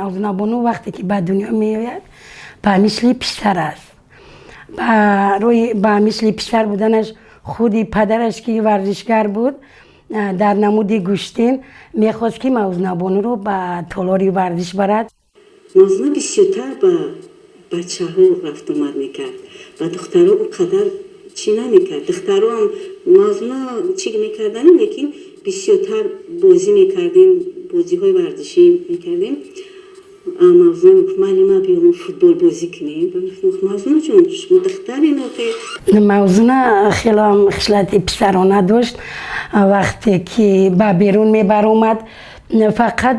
Мавзунабону вақте ки ба дунё меояд, ба мисли писар аст. Ба мисли писар буданаш худи падараш, ки варзишгар буд, дар намуди гӯштин мехост, ки Мавзунабонуро ба толори варзиш барад. Мавзуна бисёртар ба бачаҳо рафтомад мекард, ба духтаро ӯ қадар чӣ намекард. Духтароам Мавзуна чӣ мекарданем, лекин бисёртар бозӣ мекардем, бозиҳои варзишӣ мекардем. Мавзуна мегуфт: «Муаллима, биё, мо футбол бозӣ кунем». «Мавзуна ҷон, шумо духтарен охе». Мавзуна хелоам хислати писарона дошт. Вақте ки ба берун мебаромад, фақат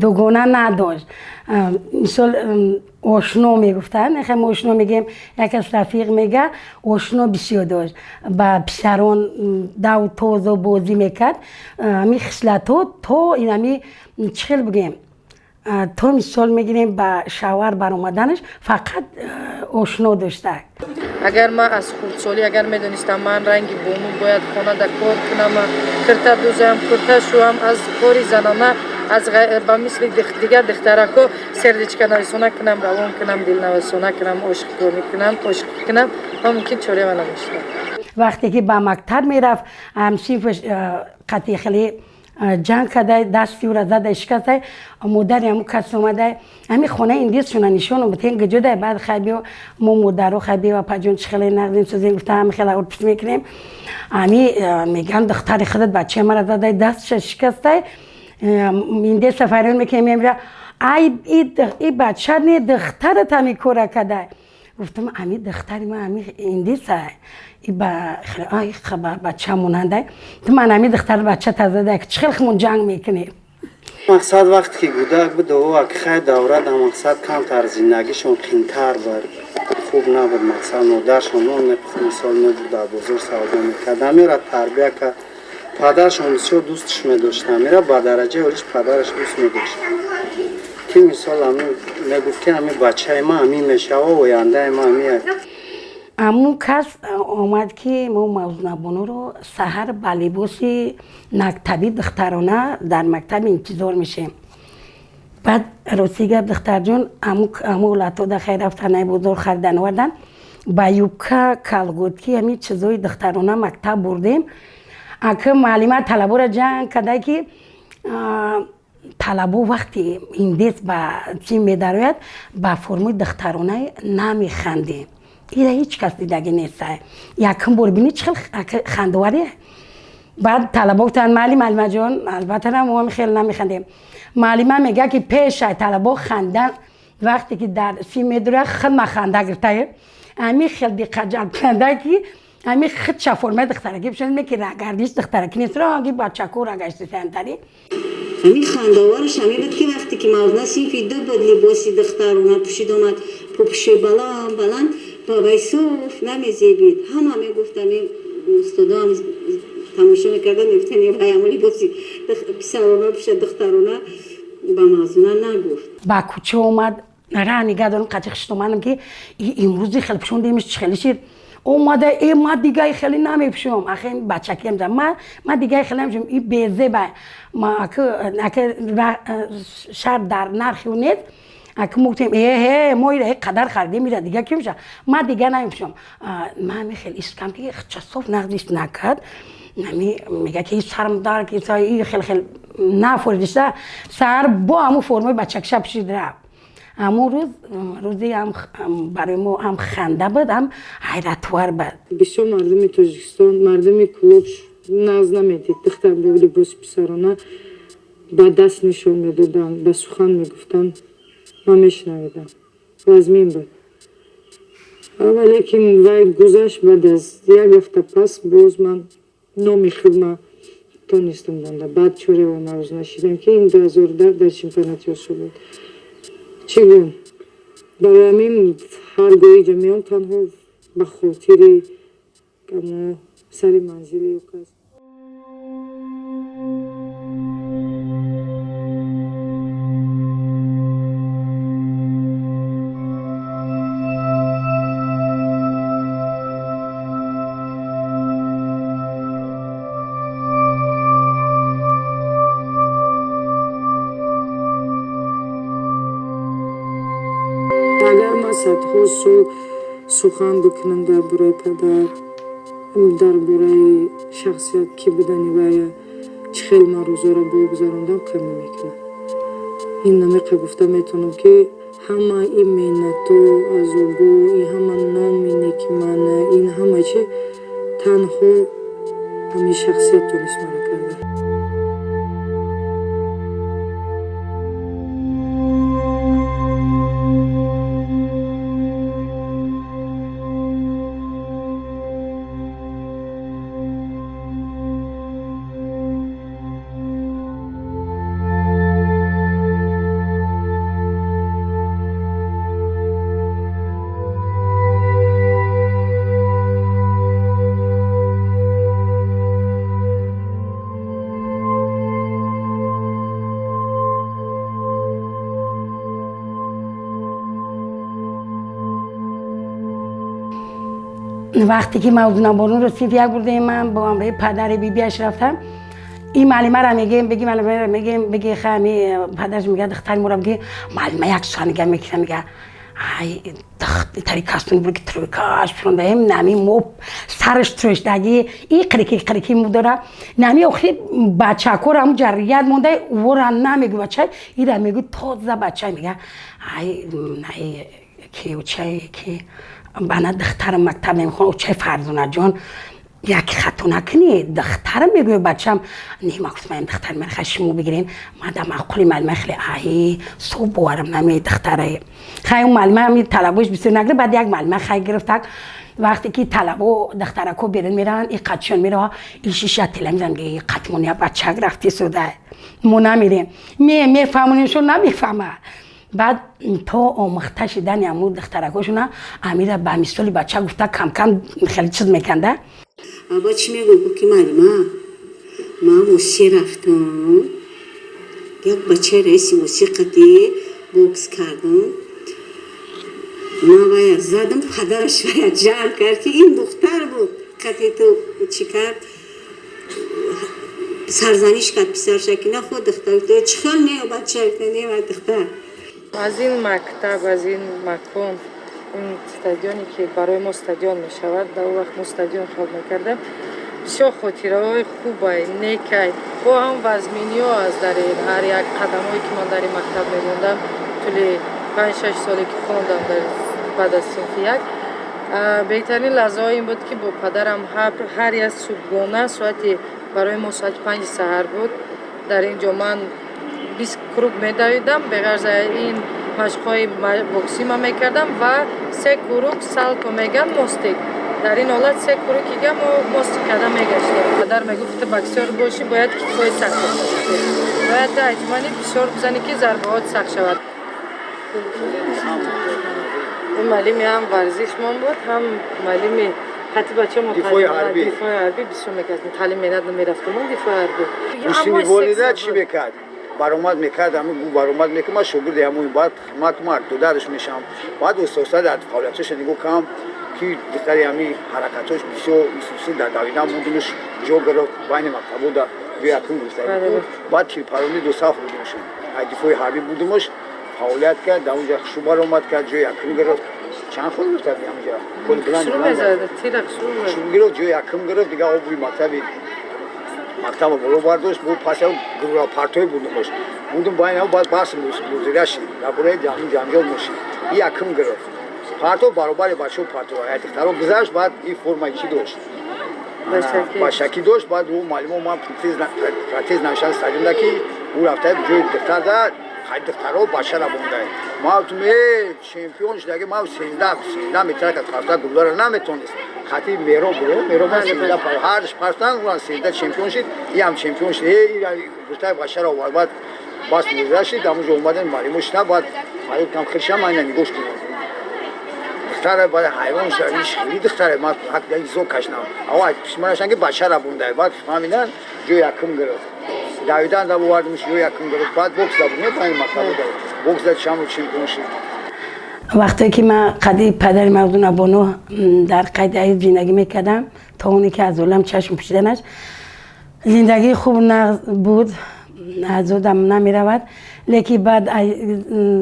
дугона надошт. Мисол, ошно мегуфтанд, мо ошно мегӯем, як аз рафиқ мега, ошно бисёр дошт. Ба писарон даву тозу бозӣ мекард. Ҳамин хислатҳо то инами, чӣ хел бигӯем, то мисол мегирем, ба шавҳар баромаданаш фақат ошно дошта. Агар ман аз хурдсолӣ агар медонистам, ман ранги бону бояд хонада кор кунам, кирта дузам, курта шӯям, аз кори занона, аз ба мисли дигар духтарако сердечка нависона кунам, равон кунам, дилнависона кунам, ошиқгонӣ кунам, ошиқӣ кунам, ман мумкин чорева намешудам. Вақте ки ба мактаб мерафт, ҳамсинфаш қатъи хеле ҷанг карда, дасти ӯра зада шикаста. Модари ҳамун кас омада, ҳамин хонаи индисшона нишон бутен, гиҷода. Баъд хай биё, мо модаро, хай биё, апаҷон, чӣ хеле нағзем, созем, гуфта, ҳами хеле урпис мекунем. Ҳами мегӯянд: «Духтари худат бачаи мара зада, дастша шикаста». Индеса фарёд мекунем, мемира: «Ай, и бача не, духтарат ҳами кора карда». Гуфтам: «Ами духтари ман ами индиса, ай бача монанда, ту ман ами духтар бача тазада, чӣ хел хумон ҷанг мекунем». Мақсад, вақте ки кӯдак буд, хай давра да, мақсад, камтар зиндагишон қинтар буд, хуб набуд. Мақсад, модаршон нон мепухт, мисол, мебуд, дар бозор савдо мекард, амира тарбия кард. Падаршон бисёр дӯстш медошт амира, ба дараҷаи олиш падараш дӯст медошт, ки мисол мегуфт, ки ами бачаи ман амин мешава, ояндаи ман ами. Ҳамун кас омад, ки мо Мавзунабонуро саҳар ба либоси мактаби духтарона дар мактаб интизор мешем. Баъд, рости гап, духтарҷон, ҳамун ҳолатҳо да хай рафтан, бозор харидан овардан, ба юбка, колготки, ҳамин чизои духтарона мактаб бурдем. Ака муаллима талаборо ҷанг карда, ки талабо вақте индес ба чӣ медарояд, ба формаи духтарона намехандем. Ира ҳеҷ кас дидагӣ неста, якум бор бини, чӣ хел хандоварӣ. Баъд талабо гуфтанд: «Муаллим, муаллимаҷон, албатта мо хеле намехандем». Муаллима мега, ки пешай талабо хандан, вақте ки дар си медура, худ ханда гирифтае. Ами хел диққат ҷалб кунанда, ки ами худша формаи духтаракӣ пушад, ки гардиш духтаракӣ нест, ранги бачако рагаштисантари. Ҳамин хандаовараш ҳамин буд, ки вақте ки Мавзуна синфи ду буд, либоси духтарона пӯшид омад, пӯпушои баланд баланд, ба вайсоф намезебид. Ҳама мегуфт, ҳамин устодоам тамошо мекардан, мегуфтанд: «Вай ҳамон либоси писарона пӯшад, духтарона ба Мавзуна нагуфт». Ба кӯча омад, ра нигаҳ дорам, қатъи хишт омадам, ки имрӯзи хеле пӯшондемиш, чӣ хеле шид. Омада: «Э, ма дигаи хеле намепӯшам, ахе бачакиам, ма дигаи хеле намепӯшам, и безеба». Ма ака шаҳр дар нархи ӯ нест. Ака мо гуфтем: «Эҳе, мо ира қадар харидем, ира дига ки меша? Ма дига намепӯшам». Ма ами хеле истам, ки часоф нағдиш накард. Ами мега, ки сарам дар, ки хел хел нафоридиша. Саҳар бо ҳамун формаи бачакиша пӯшид, рафт. Ҳамун рӯз рӯзи ҳам барои мо ҳам ханда буд, ҳам ҳайратвар буд. Бисёр мардуми Тоҷикистон, мардуми клуб наз намедид. Духтар бо либоси писарона ба даст нишон медоданд, ба сухан мегуфтанд, ман мешунавидам, вазмин буд. Валекин вай гузашт. Баъд аз як ҳафта пас боз ман номи худма тонистам монда. Баъд чорева Мавзуна шидам, ки ин 2010 дар чемпионати Осиё буд. Чӣ гӯм, барои ҳамин ҳар гоҳ иҷо меом танҳо ба хотири сари манзили ӯ кас. Агар ман садҳо сол сухан бикунам дар бораи падар, дар бораи шахсият, кӣ будани вая, чӣ хел ман рӯзоро бо гузарондам, камӣ мекунам. Ин намеқа гуфта метавонам, ки ҳама ин меҳнату азобу, ин ҳама номи неки ман, ин ҳама чи танҳо ҳамин шахсият тонист мара карда. Вақте ки Мавзуна-бону синфи як бурдем, ман бо ҳамроҳи падари бибиаш рафтам. Ин муаллимаро мегем, беги муаллимаро мегем, беги хами падараш мега, духтари моро беги. Муаллима як сухан мега, мекиса мега, ай тари кастун бур ки тройкаш пӯрондаем, нами мо сараш троишдаги, и қирики қирики му дора. Нами охири бачакора ҳамун ҷаррият монда, вора намегӯ бача, ира мегӯ тоза бача мега. Ай ай ки учай ки бана духтарам мактаб мехонад, учай Фарзонаҷон, як хато накунӣ, духтарам мегӯяд бачам. Не, ма гуфтам, духтари ман хай шумо бигирем. Ма да маъқули муаллима хеле аҳи суб боварам наме духтаре. Хай муаллима ҳами талабош бисёр нагирифт, баъд як муаллима хай гирифтак. Вақте ки талабо духтарако берун мераванд, и қадшон мерава, и шиша тела мезанам, ки қадмон я бачак рафти суда. Мо намерем. Мефаҳмонем, намефаҳма. Баъд то омӯхта шидани ҳамун духтаракошона амира ба мисоли бача гуфта кам-кам хеле чиз меканда. Аба чӣ мегӯ? Гуфт ки муаллима, ман Русия рафтам, як бачаи раиси мусиқати бокс кардам, ман вая задам, падараш вая ҷалб кард, ки ин духтар буд, қати ту чӣ кард, сарзаниш кард писарша, ки наход духтар чӣ хел не бача, не духтар. Аз ин мактаб, аз ин макон, ин стадионе ки барои мо стадион мешавад, дар он вақт мо стадион хоб мекардем, бисёр хотираҳои хубай, некай, бо ҳам вазминиҳо аз дар ҳар як қадамҳое ки ман дар ин мактаб мемондам, тӯли 5-6 соле ки хондам дар баъд аз синфи як. Беҳтарин лаҳзаҳо ин буд, ки бо падарам ҳар як субҳгона соати барои мо соати 5 саҳар буд, дар ин ҷо ман 20 круг медавидам, беғарз ин машқҳои боксӣ ман мекардам ва се круг салто меган мостик. Дар ин ҳолат се круг ига мо мостик карда мегаштем. Падар мегуфт, ту боксёр бошӣ, бояд китфҳои сахт дошта бошӣ, бояд ту аҷмани бисёр бизанӣ, ки зарбаҳот сахт шавад. Ин муаллими ҳам варзишмон буд, ҳам муаллими хати бачамо дифои ҳарбӣ. Дифои ҳарбӣ бисёр мекардем, таълим менад намерафтем, дифои ҳарбӣ. Мусини волида чӣ мекард? Баромад мекард, ҳамин гу баромад мекард, ман шогирди ҳамон, баъд хидмат ман додараш мешавам. Баъд устоста дар фаъолиятҳоша нигоҳ кардам, ки духтари ҳамин ҳаракатҳош бисёр исуси дар давидан будинаш ҷо гирифт байни мактабо дар ҷои якум гирифта. Баъд тирпаронӣ ду саф будимшон. Ай дифои ҳарбӣ будимаш, фаъолият кард, дар онҷа хушу баромад кард, ҷои якум гирифт. Чанд хол гирифт ҳаминҷа? Холи баланд гирифт, ҷои якум гирифт, дигар обрӯи мактаби мактаба боло бардошт, бо пас партои будимош. Будим байни баъд баҳс музира шид, дар бораи ҷанҷол мошид. И якум гирифт. Парто баробари бачаҳо парто. Ай духтаро гузашт, баъд и формаи чӣ дошт? Башакӣ дошт, баъд ӯ муаллимо ман протез навиштан стадионда, ки ӯ рафта ҷои духтар да, хай духтаро бачара монда. Ма гуфтам, э, чемпион шудаги, ма 13 метра кат рафта гулдара наметонист. Хати меро буд, меро ман 13 ҳарш партан, ӯ 13 чемпион шид, и ҳам чемпион шид. Э, гуфта бачара овард, баъд бас музира шид, ҳамонҷо омадем муаллимо шида, баъд фарёд кам хиршам, айна нигоҳ кунем. Духтара баъд ҳайрон шуд, иш хеле духтара, ман ҳақ изо кашнам. Ава пишманашан ки бачара бунда, баъд фаҳмидан ҷои якум гирифт. Давидан да овардимш, ҷои якум гирифт. Баъд бокс да буд, не байни мактабо да. Бокс да чанд чемпион шид. Вақте ки ман қади падари Мавзуна-бону дар қайди ҳаёт зиндагӣ мекардам, то оне ки аз олам чашм пӯшиданаш, зиндагии хуб буд. Аз ёдам намеравад, лекин баъд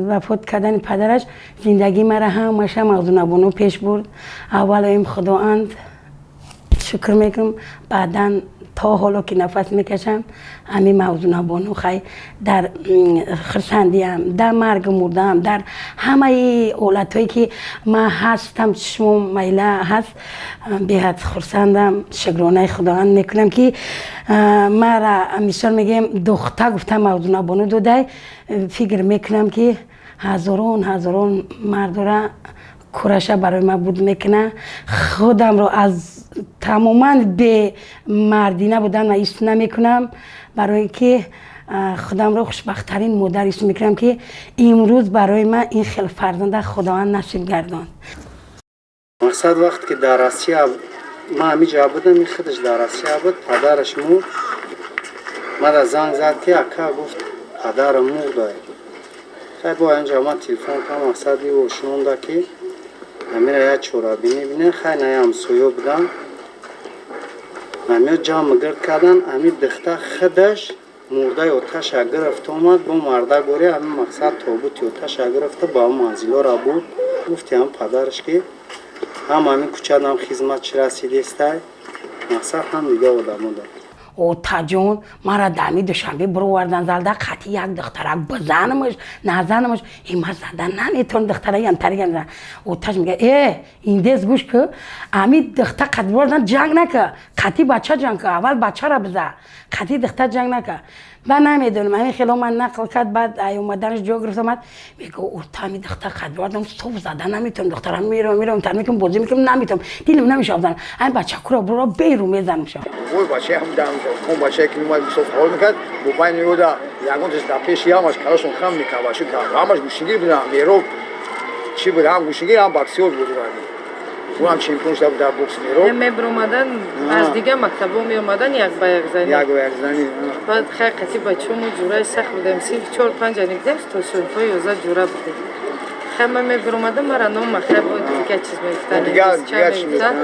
вафот кардани падараш зиндагии мара ҳамаша Мавзунабону пеш бурд. Аввало им Худоанд шукр мекунам, баъдан то ҳоло ки нафас мекашам, ҳамин Мавзунабону. Хай, дар хурсандиам, дар маргу мурдаам, дар ҳамаи ҳолатҳое ки ман ҳастам, чишмом майла ҳаст, беҳад хурсандам, шукронаи Худованд мекунам, ки мара, мисол мегӯем, духта гуфта Мавзунабону додай. Фикр мекунам, ки ҳазорон ҳазорон мардора кураша барои ман буд мекуна. Худамро аз тамоман бемардина будан ҳис намекунам, барое ки худамро хушбахттарин модар ҳис мекунам, ки имрӯз барои ман ин хел фарзанда Худованд насиб гардонд. Мақсад, вақте ки дар Россия ман ҳамиҷа будам, ин худаш дар Россия буд, падараш мурд. Мада занг зад, ки ака, гуфт, падарам мурда. Хай, бо инҷа ман телефон кардам, мақсад, ошнонда, ки ҳамира як чорабинӣ бинем. Хай, на ҳамсоё будан, ҳамиё ҷамъ гирд кардан. Ҳами духта худаш мурдаи оташа гирифт, омад бо марда гори, ҳами мақсад, тобути оташа гирифта, ба он манзилора бурд. Гуфти ҳам падараш, ки ҳам ҳамин кӯчадам хизмат чи расидестай, мақсад, ҳам дига одамо дор. Отаҷон, мара дами Душанбе бировардан залда, қати як духтарак бизанамаш, назанамаш. Э, ма зада наметавонам духтара, янтаригам. Оташ мега: «Э, индез, гӯш ку, ами духта қати бировардан ҷанг нака, қати бача ҷанг ку, аввал бачара биза, қати духта ҷанг нака». Баъд намедонам, ҳамин хело ман нақл кард. Баъд ай омаданаш ҷо гирифт, омад, мега: «Ота, ами духта қати бировардам, сов зада наметавонам. Духтара мерам, мерам, тар мекунам, бозӣ мекунам, наметавонам, дилам намешавад занам. Ами бачакуро буро беру мезанам шо». Вой, бачаи ҳам он бачае ки меомад, мисол, фаъол мекард, бо байни ёда ягон чиз дар пеши ҳамаш калашон хам мекард. Бача ҳамаш гӯштингир будан. Мероб чӣ буд, ҳам гӯштингир, ҳам боксёр буд. Ӯ ҳам чемпион шуда буд дар бокс, Мероб. Мебиромадан, аз дигар мактабҳо меомадан, як ба як занӣ. Як ба як занӣ. Баъд хай, қати бачаҳо мо ҷураи сахт будем. Синфи чор панҷ анигдем, то синфҳои 11 ҷура будем. Хай, ман мебиромадам, мара ном махай бо дигар чиз мегуфтан, мегуфтан.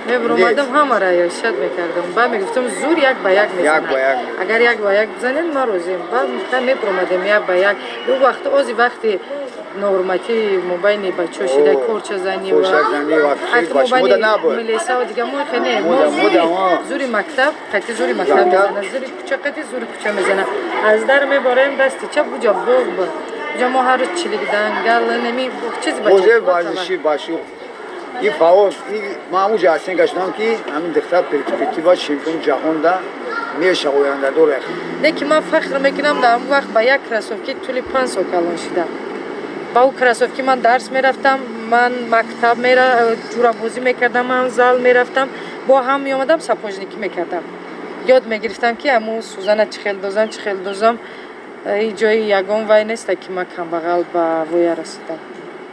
Мебиромадам, ҳамара иршад мекардам. Баъд мегуфтам: «Зур як ба як мезанам, агар як ба як бизанед, ман розием». Баъд хай, мебиромадем як ба як. Ӯ вақт ози вақти нормати мобайни бачаҳо шида, корчазанӣ милисао дига мо хе не. Мо зури мактаб қати зури мактаб мезана, зури кӯча қати зури кӯча мезана. Аз дар меборем, дасти чап буҷа боғ буд. Буҷа мо ҳар рӯз чилик, дангал, неми чизи. Бозии варзишӣ башу и фаъол. Ман ҳамуҷа оценка шудам, ки ҳамин духтар перспектива чемпиони ҷаҳонда меша, ояндадор. Не, ки ман фахр мекунам, дар ҳамон вақт ба як кроссовки тӯли 5 сол калон шидам. Ба ӯ кроссовки ман дарс мерафтам, ман мактаб ҷурабозӣ мекардам, ман зал мерафтам, бо ҳам меомадам, сапожникӣ мекардам, ёд мегирифтам, ки ҳамун сӯзана чӣ хел дозам, чӣ хел дозам. И ҷои ягон вай неста, ки ман камбағал ба воя расидам.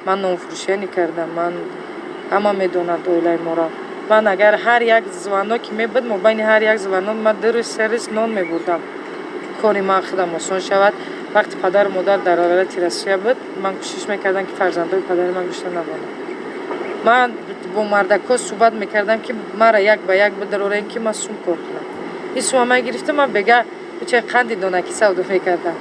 Ман нонфурӯшия кардам, ман ҳама медонад оилаи моро. Ман агар ҳар як звонок ки мебуд, мобайни ҳар як звонок ман 2 рӯз, 3 рӯз нон мебурдам, кори ман худам осон шавад. Вақти падару модар дар вилояти Россия буд, ман кӯшиш мекардам, ки фарзандои падари ман гӯшта набонанд. Ман бо мардакҳо суҳбат мекардам, ки мара як ба як бидарорем, ки ман сум кор кунам. Ин сума ман гирифтам, ман бега уча қанди донакӣ савдо мекардам.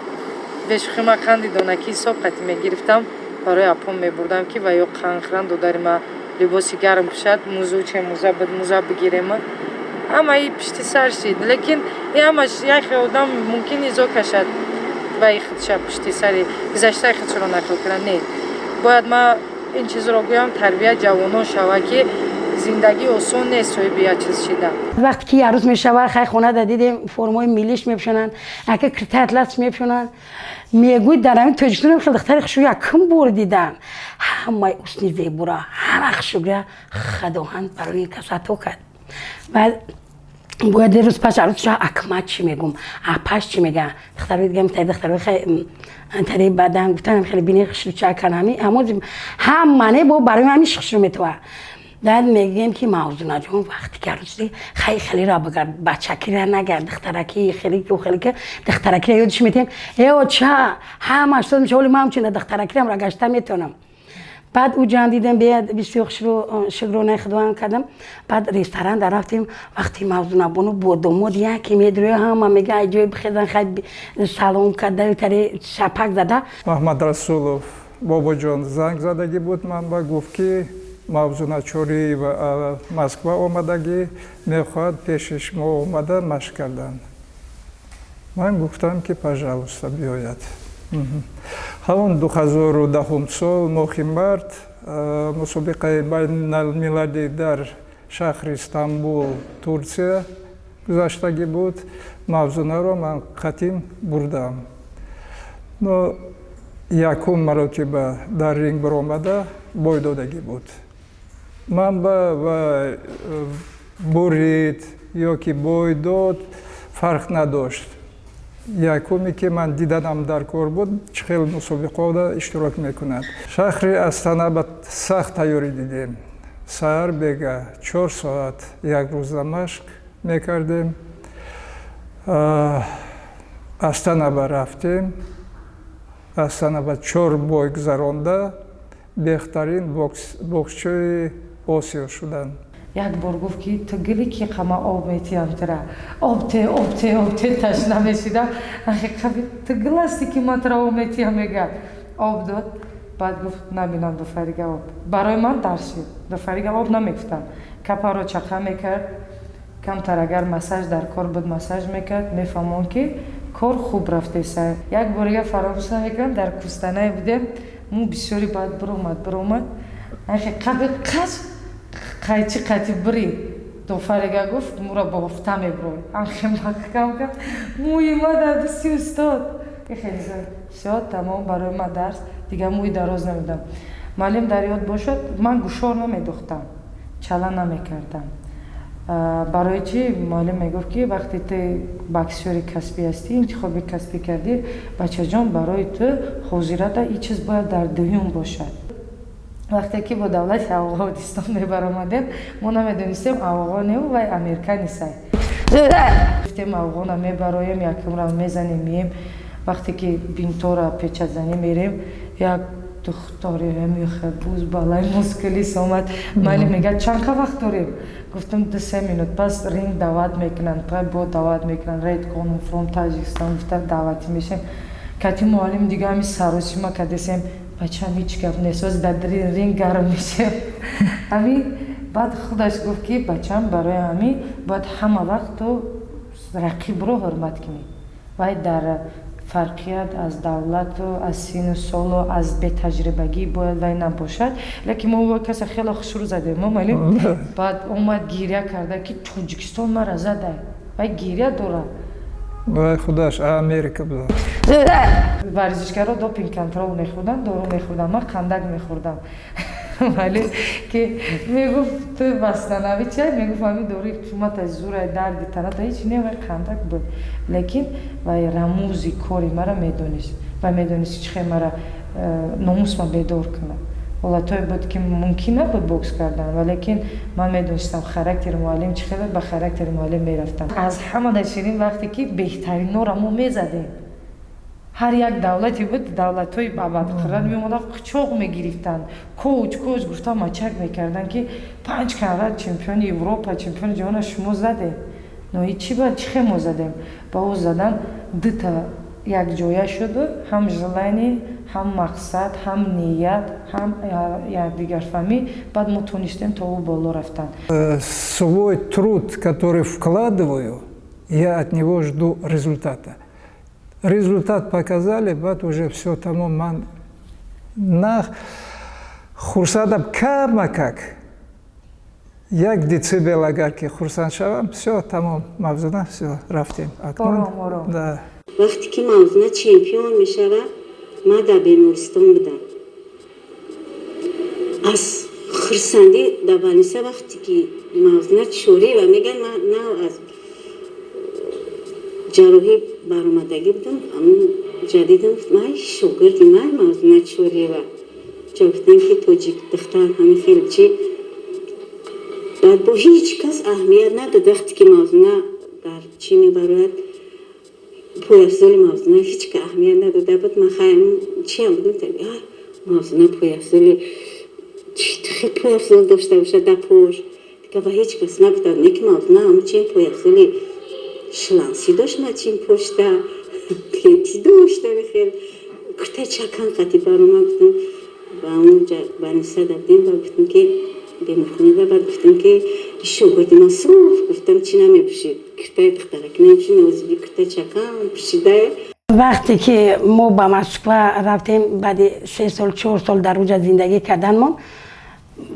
Бешухи, ман қанди донакӣ ҳисоб қатӣ мегирифтам, барои апом мебурдам, ки ва ё қанд хӯранд, додари ман либоси гарм пӯшад. Музуче муза буд, муза бигирем. Ҳамаи пишти сар шид, лекин ҳамаш яхе одам мумкин изо кашад ваи худша, пушти сари гузаштаи худшро нақл кунад. Не, бояд ман ин чизро гӯям: тарбия ҷавонон шава, ки зиндагӣ осон нест, соҳиби як чиз шида. Вақте ки арӯз мешава, хай, хонада дидем, формаи миллиш мепӯшонанд, ака киртаи атлас мепӯшонанд. Мегӯй, дар ҳамин Тоҷикистон хел духтари хушрӯ якум бор дидам. Ҳамаи ҳусни зебура, ҳама хушрӯя Худованд барои ин кас ато кард. Баъд бояд рӯз пас арӯз шава, акмат чӣ мегум, апаш чӣ мега, духтарои дига, тари духтарои хай тари бадан гуфтанам, хеле бини хушрӯча канами ҳамо ҳама не, бо барои ҳамиш хушрӯ метова. Баъд мегӯем, ки Мавзунаҷон, вақте ки арӯз шудӣ, хай, хелеро бигард, бачакира нагард, духтараки хеле хеле ки духтаракира ёдиш метиҳем. Э, оча, ҳамаш соз меша, оли ман ҳамчун духтаракирамро гашта метавонам. Баъд ӯ ҷан дидем, бисёр шукронаи худованд кардам. Баъд ресторан дар рафтем. Вақти Мавзунабону бо домод яке медроя, ҳама мега, ай ҷой бихезан, хай салом карда, тари шапак зада. Маҳмад Расулов Бобоҷон занг задагӣ буд ман ба, гуфт, ки Мавзуна Чориева Москва омадагӣ, мехоҳад пеши шумо омада машқ кардан. Ман гуфтам, ки пожалуйста, биёяд. Ҳамон 2010 сол, моҳи март, мусобиқаи байналмилалӣ дар шаҳри Стамбул, Турсия гузаштагӣ буд. Мавзунаро ман қатъин бурдам, но якум маротиба дар ринг баромада бой додагӣ буд. Ман ба бурид ё ки бой дод, фарқ надошт. Якуме ки ман диданам дар кор буд, чӣ хел мусобиқода иштирок мекунад. Шаҳри Астана ба сахт тайёрӣ дидем. Саҳар бега 4 соат як рӯза машқ мекардем. Астана ба рафтем. Астана ба чор бой гузаронда, беҳтарин боксчӯи Осиё шуданд. Як бор гуфт, ки ту гили ки қама об метиҳам тура, об те, об те, об те. Ташна мешидам. Ту гил ҳасти, ки ман тура об метиҳам, мегӯяд. Об дод. Баъд гуфт: «Набинам дуфарига об». Барои ман дарс шид. Дуфарига об намегуфтам. Капаро чақа мекард камтар, агар массаж дар кор буд, массаж мекард. Мефаҳмон, ки кор хуб рафтеса. Як борига фаромӯш намекунам, дар Кустанай будем му, бисёри баъд биромад, қаби қач қайчи қати бирӣ. Дофарига гуфт: «Мура бофта мебурой». Анхе маҳкам кард, мӯи ма дар дасти устод. Всё, тамом, барои ма дарс. Дигар мӯи дароз намедам. Муаллим, дар ёд бошад, ман гӯшор намедухтам, чала намекардам. Барои чӣ? Муаллим мегуфт, ки вақте ту боксёри касбӣ ҳастӣ, интихоби касбӣ кардӣ, бачаҷон, барои ту ҳозирата ин чиз бояд дар дуюм бошад. Вақте ки бо давлати Афғонистон мебаромадем, мо намедонистем афғоневу вай американисай. Гуфтем, афғона мебароем, якумра мезанем, мием. Вақте ки бинтора печатзанӣ мерем, як духтари ҳамихе буз балай мускулис омад. Муаллим мегӯяд: «Чанд қа вақт дорем?» Гуфтам: «2-се минут». Пас ринг даъват мекунанд, бо даъват мекунанд, Red Corner from Таҷикистон гуфта даъватӣ мешем. Кати муаллим дига ҳами саросима кадесем: «Бачам, ҳеҷ гап нест, оз дар ринг гарм мешем». Ҳами баъд худаш гуфт, ки бачам, барои ҳами бояд ҳама вақт ту рақибро ҳурмат кунӣ. Вай дар фарқият аз давлату аз сину солу аз бетаҷрибагӣ бояд вай набошад. Лекин мо каса хеле хушрӯ задем. Мо муаллим баъд омад гиря карда, ки Тоҷикистон мара задай. Вай гиря дорад. Вай худаш Америка буд. Варзишгаро допинг контроль мехӯрданд, дору мехӯрданд, ман қандак мехӯрдам. Вале ки мегуфт: «Ту вастанави чай?» Мегуфт: «Ҳами дори қимата зурай, дарди таната ҳеч не». Вай қандак буд, лекин вай рамузи кори мара медонист ва медонист, чӣ хел мара номусма бедор кунад. Ҳолатҳое буд, ки мумкин набуд бокс кардан, валекин ман медонистам характери муаллим чӣ хел, ба характери муаллим мерафтам. Аз ҳама ширин вақте ки беҳтаринора мо мезадем. Ҳар як давлате буд, давлатҳои абадқират меомаданд, қучоқ мегирифтанд, коуч, коуч гуфта мачак мекарданд, ки панҷ карат чемпиони Европа, чемпиони ҷаҳона шумо задем. Но чӣ ба чӣ хел мо задем? Ба ӯ задан дута якҷоя шуду, ҳам желание, ҳам мақсад, ҳам ният, ҳам якдигарфаҳмӣ. Баъд мо тонистем то ӯ боло рафтан. Свой труд, который вкладываю, я от него жду результата. Результат показали, баъд уже все, тамом. Ман на хурсандам камакак, як децибел агар ки хурсанд шавам, все, тамом, Мавзуна, все, рафтем. Акнун да. Вақте ки Мавзуна чемпион мешавад, ман дар бемористон будам. Аз хурсандӣ дар больница, вақте ки Мавзуна Чориева мегӯяд, ман нав аз ҷарроҳӣ баромадагӣ будам. Ҷадидам май шогирди май Мавзуна Чориева ҷо гуфтан, ки тоҷик духтар ҳами хел чи. Баъд бо ҳеҷ кас аҳамият надод. Вақте ки Мавзуна дар чӣ мебарояд, пойафзоли Мавзуна ҳеҷ ка аҳамият надода буд. Ман хайм чиам будам, Мавзуна пойафзоли. Хел пойафзол дошта бошад дар пош. Дига ба ҳеҷ кас нагуфтам, не ки Мавзуна ҳамчин пойафзоли шланси дошт, мачин пошта чӣ дошта, хел куртаи чакан қати барома. Гуфтам, ба ҳамонҷа больница будем, ба гуфтам ки беморхонада, баъд гуфтам ки шогирди ман суф, гуфтам, чӣ намепӯшид, куртаи духтараки намепӯшид, нозиби куртаи чакан пӯшида. Вақте ки мо ба Москва рафтем, баъди 3 сол, 4 сол дар уҷа зиндагӣ карданмон,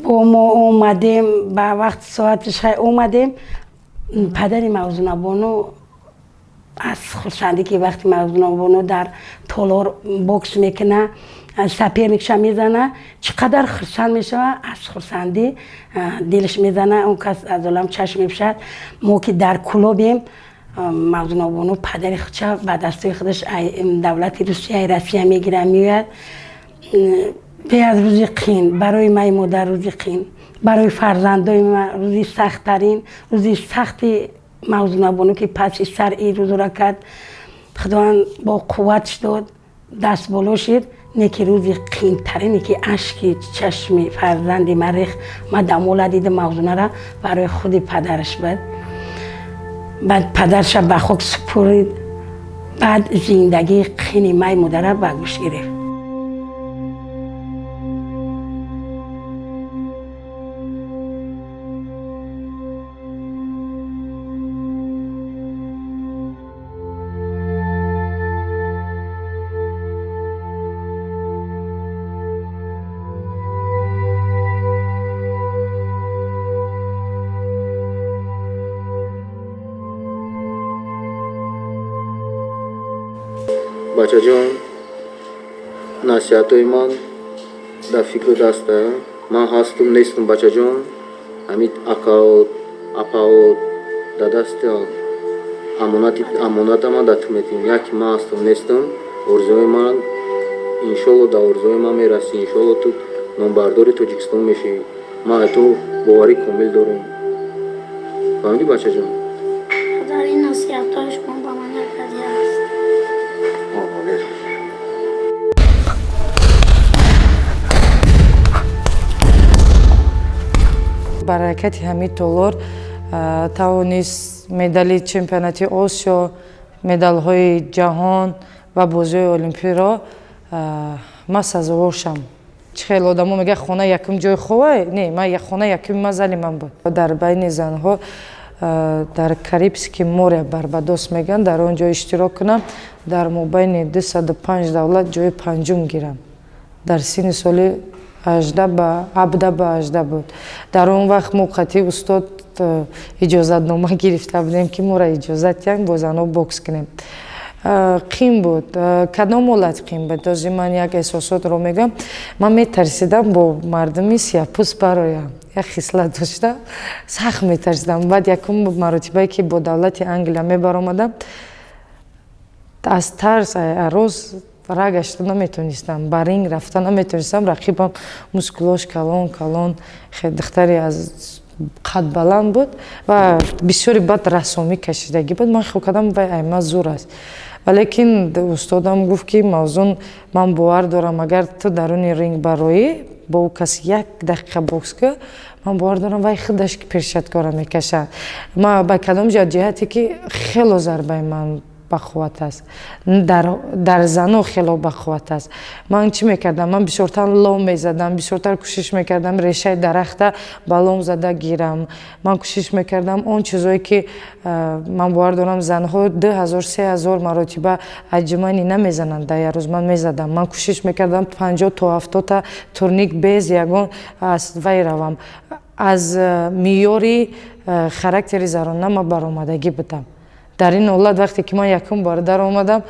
бо мо омадем, ба вақти соатиш хай омадем. Падари Мавзунабону аз хурсандӣ, ки вақти Мавзунабону дар толор бокс мекуна, соперник ша мезана, чӣ қадар хурсанд мешава, аз хурсандӣ дилаш мезана, он кас аз олам чашм мепӯшад. Мо ки дар Кӯлобем, Мавзунобону падари худша ба дастои худаш давлати Русия, Россия мегира, меояд. Беаз рӯзи қин барои май модар, рӯзи қин барои фарзандои ма, рӯзи сахттарин, рӯзи сахти Мавзунабону, ки паси сар ин рӯзро кард, Худованд бо қувватш дод, даст боло шид. Не ки рӯзи қинтарине ки ашки чашми фарзанди ман рех, ма дамола дидам Мавзунара, барои худи падараш буд. Баъд падарша ба хок супурид, баъд зиндагии қини май модара ба гӯш гирифт. Бачаҷон, насиҳатҳои ман дар фикру даста. Ман ҳастум, нестум, бачаҷон, ҳамин акаот, апаот дар дасти амоната ман дар ту метиҳем. Яке ман ҳастум, нестум, орзуҳои ман, иншолло, дар орзуҳои ман мерасӣ. Иншолло, ту номбардори Тоҷикистон мешавӣ. Ман аз ту боварӣ комил дорам. Фаҳмидӣ, бачаҷон? Дар ин насиҳатҳои шумо ба ман як ҳадя аст. Баракати ҳамин толор тавонист медали чемпионати Осиё, медалҳои ҷаҳон ва бозиҳои олимпиро ман сазовор шам. Чӣ хел одамо мегӯяд, хона якум ҷои ховай, не, ман хона якуми ман зали ман буд. Дар байни занҳо дар Карибский море, Барбадос мегӯянд, дар он ҷо иштирок кунам, дар мобайни 205 давлат ҷои панҷум гирам. Дар синни соли 18 ба 17 ба 18 буд. Дар он вақт мо қатъи устод иҷозатнома гирифта будем, ки моро иҷозат диҳанд бо занҳо бокс кунем. Қин буд. Кадом ҳолат қин буд? Ози ман як эҳсосотро мегӯям. Ман метарсидам бо мардуми сияҳпӯст бароям. Як хислат доштам, сахт метарсидам. Баъд якум маротибае ки бо давлати Англия мебаромадам, аз тарс арӯз ра гашта наметонистам, ба ринг рафта наметонистам. Рақибам мускулош калон калон, духтаре аз қад баланд буд ва бисёри бад рассомӣ кашидагӣ буд. Ман хиёл кардам, вай айма зур аст, валекин устодам гуфт, ки Мавзун, ман бовар дорам, агар ту даруни ринг бароӣ, бо ӯ кас як дақиқа бокс ка, ман бовар дорам, вай худаш перчатка ро мекашад. Ма ба кадом ҷиҳате ки хело зарбаи ман бақувват аст, дар зано хело бақувват аст. Ман чӣ мекардам? Ман бисёртар лом мезадам, бисёртар кӯшиш мекардам решаи дарахта ба лом зада гирам. Ман кӯшиш мекардам он чизое ки ман бовар дорам, занҳо 2000, 3000 маротиба отжимание намезананд дар як рӯз, ман мезадам. Ман кӯшиш мекардам 50 то 70-та турник без ягон вай равам. Аз меъёри характери зарона ман баромадагӣ будам. Дар ин ҳолат, вақте ки ман якум бор даромадам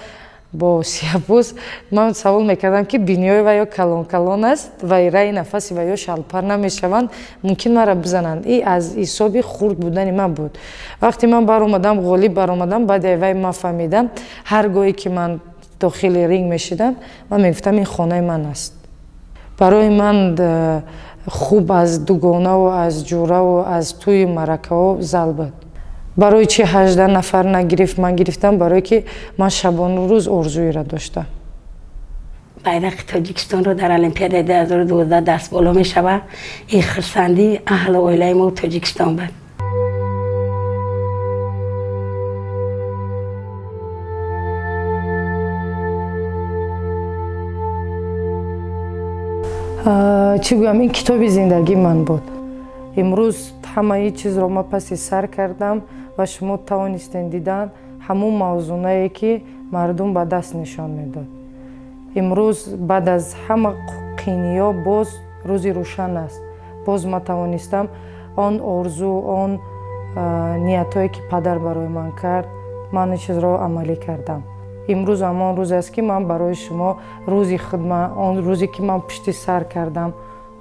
бо сияҳпӯст, ман савол мекардам, ки биниёи ваё калон калон аст ва раи нафаси ваё шалпар намешаванд, мумкин маро бизананд. И аз ҳисоби хурд будани ман буд. Вақте ман баромадам, ғолиб баромадам. Баъди вай ман фаҳмидам, ҳар гоҳе ки ман дохили ринг мешидам, ман мегуфтам, ин хонаи ман аст. Барои ман хуб аз дугонаву аз ҷураву аз тӯи маъракаҳо зал буд. Барои чи 18 нафар нагирифт, ман гирифтам? Барое ки ман шабону рӯз орзуеро доштам. Байрақи Тоҷикистонро дар Олимпиадаи 2012 даст боло мешавад. Ин хурсандии аҳлу оилаи мо Тоҷикистон буд. Чӣ гӯям, ин китоби зиндагии ман буд. Имрӯз ҳамаи чизро ман паси сар кардам ва шумо тавонистем дидан ҳамун мавзунае, ки мардум ба даст нишон медод. Имрӯз баъд аз ҳама қийниҳо боз рӯзи рӯшан аст. Боз ман тавонистам он орзу, он ниятҳое, ки падар барои ман кард, ман ин чизро амалӣ кардам. Имрӯз ҳамон рӯз аст, ки ман барои шумо рӯзи худма, он рӯзе, ки ман пушти сар кардам,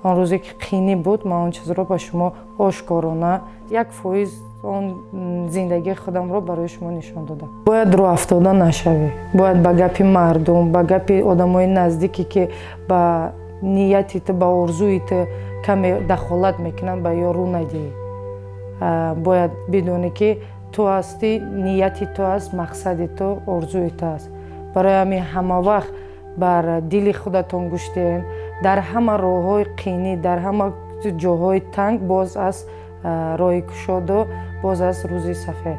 он рӯзе, ки қийнӣ буд, ман он чизро ба шумо ошкорона 1% он зиндагии худамро барои шумо нишон додам. Бояд рӯҳафтода нашавӣ, бояд ба гапи мардум, ба гапи одамои наздике, ки ба нияти ту, ба орзуи ту каме дахолат мекунанд, ба ё рӯ надиҳӣ. Бояд бидонӣ, ки ту ҳастӣ, нияти ту аст, мақсади ту, орзуи ту аст. Барои ҳамин ҳама вақт бар дили худатон гӯш диҳед. Дар ҳама роҳҳои қийнӣ, дар ҳама ҷоҳои танг боз аст роҳи кушоду, боз аст рӯзи сафед.